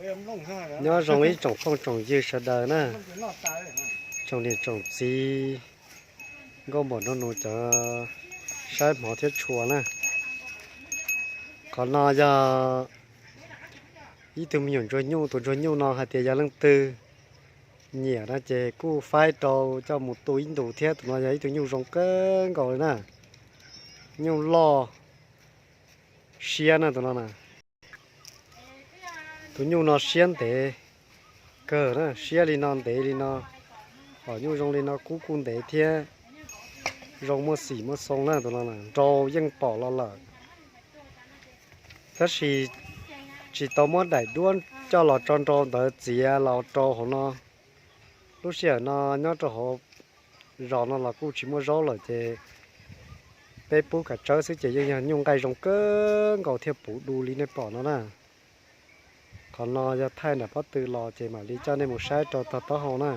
Nyob zoo ib tsoom phooj tsoom ywg sawv daws na, tsoom niam tsoom txiv, nkauj muam nraug nus cov saib hmov thiab tshua na. Qhov no yog ib tug me nyuam ntsuag nyuj, tus ntsuag nyuj no hais tias yog leej twg nyiam no ces kuj faib rau coj mus tu ib ntus thiab. Tus no yog ib tug nyuj zoo kawg nkaus li na, nyuj loj siab na tus no na. Tus nyuj no siab ntev kawg na, siab li no ntev li no, hom nyuj zoo li no kub kuj ntev thiab, zoo muaj xim muaj xoo na tus no na, nrau yeej pom los lawm. Tab sis tsis tau muab daim duab coj los tso nrau ntawd txiav los rau hauv no. Lub sij hawm no nyob rau hauv zos no los kuj tsis muaj zaub lawm ces peb pub kav tsawb xwb ces yeej yog nyuj nqaij zoo kawg nkaus thiaj puv du li nej pom no na. Qhov no yog thaij nram pob tw los ces mam li coj nej mus saib rau tog taub hau na.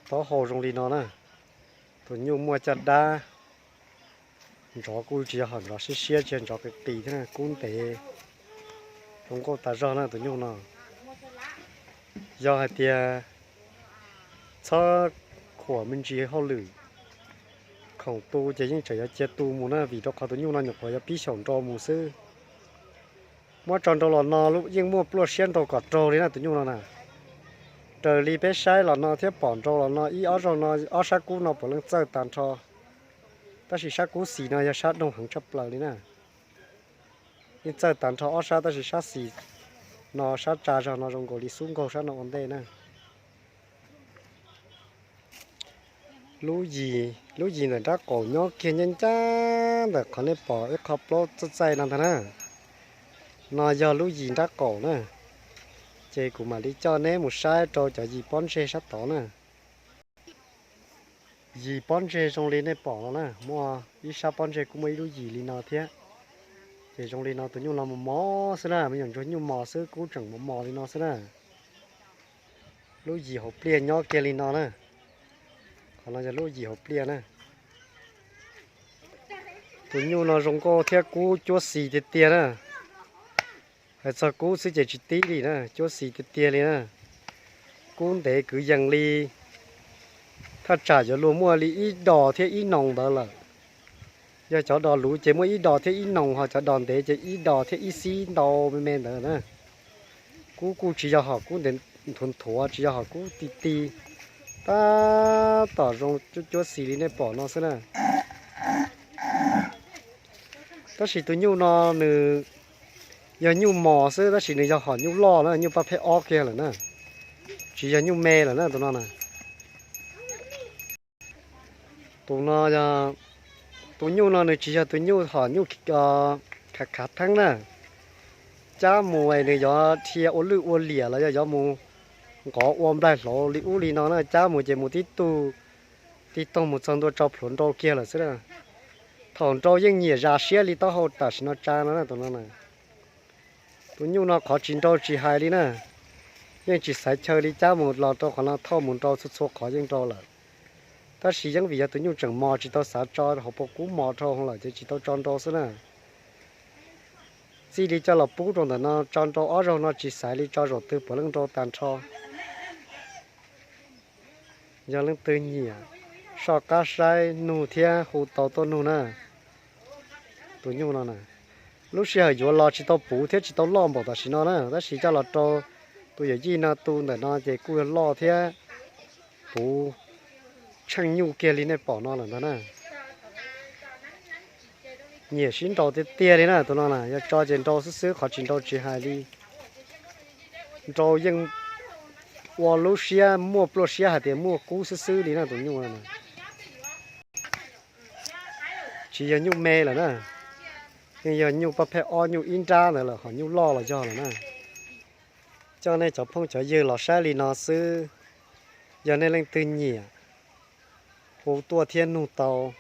Taub hau zoo li no na. Tus nyuj muaj caj dab, ntsov kuj tsis yog hom ntsov siab siab, tsis yog ntsov qis qis thiab na, kub ntev, zoo nkauj tas zog na tus nyuj no. Yog hais tias txhob khuam me ntsis hauj lwm khoom tu ces yeej tseem yuav cia tu mus na, vim rau qhov tus nyuj no nyuam qhuav yog pib xyaum nrau mus xwb. Muab tso nrau los no yeej muaj pluaj siab nrau kom raug li na tus nyuj no na. Raws li peb saib los no thiab pom nrau los no ib ob zaug no ob sab kub no puav leej txawj tag nrho. Tab sis sab kub xis no yog sab doog heev tshaj plaws li na. Yeej txawj tag nrho ob sab tab sis sab xis no sab tsa zog no zoo nkaus li xub nkaug sab no ua ntej na. Lub yis, lub yis ntawm nrab qaum nyob kiag ncaj ncaj ntawm qhov nej pom ib qho plaub txaij txaij no ntag na. No yog lub yis nrab qaum na. Ces kuv mam li coj neb mus saib rau cov yis pob ntseg sab tod na. Yis pob ntseg zoo li nej pom no na, muaj ib sab pob ntseg kuj muaj ib lub yis li no thiab. Ces zoo li no tus nyuj no mos mos xwb na, me nyuam ntsuag nyuj mos xwb, kub tseem mos mos li no xwb na. Lub yis hauv pliaj nyob kiag li no na. Qhov no yog lub yis hauv pliaj na. Tus nyuj no zoo nkauj thiab kub cuab xis tiag tiag na. Hais txog kub xwb ces tsis tib li na, cuab xis tiag tiag li na. Kub ntev kwv yees li, thaj tsam yuav luag muaj li ib dos thiab ib noos ntawd lawm. Yog cov dos luv ces muaj ib dos thiab ib noos, ho cov dos ntev ces ib dos thiab ib xib ntau me me ntawd na. Kub kuj tsis yog hom kub ntev nthuav nthuav, tsis yog hom kub ti ti, tab tom zoo cuab xis li nej pom no xwb na. Tab sis tus nyuj no nws yog nyuj mos xwb, tab sis nws yog hom nyuj loj na, nyuj paj phej ob kiag lawm na, tsis yog nyuj me lawm na tus no na. Tus no, tus nyuj no nws tsis yog tus nyuj hom nyuj khav khav theeb na. Cab mus nws yuav dhia ua lwj ua liam los yog yuav mus nqov ua nplaig hlauv li ub li no na, cab mus ces mus tib tug, tib toog mus txog ntua tso plhuav nrau kiag lawm xwb na. Thaum nrau yeej nyiam zas siab li taub hau tam sim no tsa no na tus no na. Tus nyuj no qhov tsis nrau tsis hais li na, yeej tsis xaiv chaw li, cab mus los rau qhov no thauj mus nrau txhua txhua qhov yeej nrau lawm. Tab sis yeej vim yog tus nyuj tseem mos tsis tau xav tso hauv paus kub mos dhau lawm ces tsis tau tso nrau xwb na. Txij li coj los pub rau ntawm no tso nrau ob zaug no tsis xaiv li, tso zaum twg puav leej nrau tag nrho. Yog leej twg nyiam, soj qab saib nug thiab hu tau tuaj nug na. Tus nyuj no na, lub sij hawm yuav los tsis tau puv thiab tsis tau loj npaum tam sim no na, tab sis coj los rau tus yawm yij no tu ntawm no ces kuj yog loj thiab puv tsheej nyuj kiag li nej pom no lawm ntag na. Nyiam sib nrau tiag tiag li na tus no na, yog tso ces nrau xwb xwb, qhov tsis nrau tsis hais li. Nrau yeej ua lub siab muaj pluaj siab hais tias muaj kub xwb xwb li na tus nyuj no na. Tsis yog nyuj me lawm na, yeej yog nyuj paj phej ob nyuj ib nrab ntawd lawm, hom nyuj loj los yog lawm na. Coj nej cov phooj cov ywg los saib li no xwb, yog nej leej twg nyiam, hu tuaj thiab nug tau.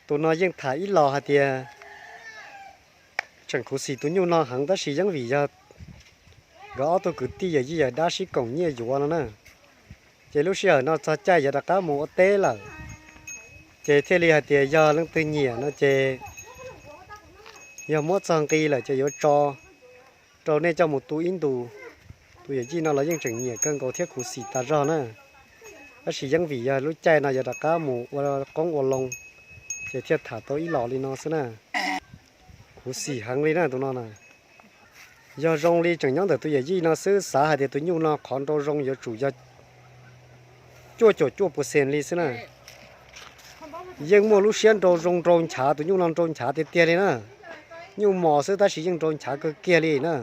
Tus no yeej tham ib los hais tias tseem khuv xim tus nyuj no heev tab sis yeej vim yog nkawd ob tug kwv tij yawm yij yawm dab sib koom nyiaj yuav no na. Ces lub sij hawm no txog caij yuav rov qab mus ua teb lawm, ces thiaj li hais tias yog leej twg nyiam no ces yog muab txog nqi lawm ces yuav tso. rau nej coj mus tu ib ntus. Tus yawm yij no los yeej tseem nyiam kawg nkaus thiab khuv xim tas zog na. Tab sis yeej vim yog lub caij no yog rov qab mus ua qoob ua loo, ces thiaj tham tau ib los li no xwb na. Khuv xim heev li na tus no na. Yog zoo li tseem nyob ntawm tus yawm yij no xwb, xav hais tias tus nyuj no qhov nrau zoo yuav tsum yog cuaj caum cuaj percent li xwb na. Yeej muaj lub siab nrau zoo nrau nchav, tus nyuj no nrau nchav tiag tiag li na. Nyuj mos xwb tab sis yeej nrau nchav kawg kiag li na.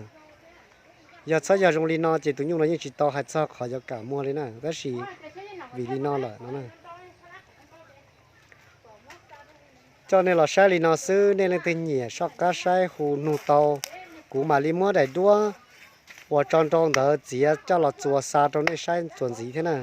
Yog txhob yog zoo li no ces tus nyuj no yeej tsis tau hais txog qhov yuav kam muag li na, tab sis vim li no lawm no na. Coj nej los saib li no xwb, nej leej twg nyiam soj qab saib hu nug tau, kuv mam li muab daim duab uas tso nrau ntawd txiav coj los txuas xa rau nej saib txuas ntxiv thiab na.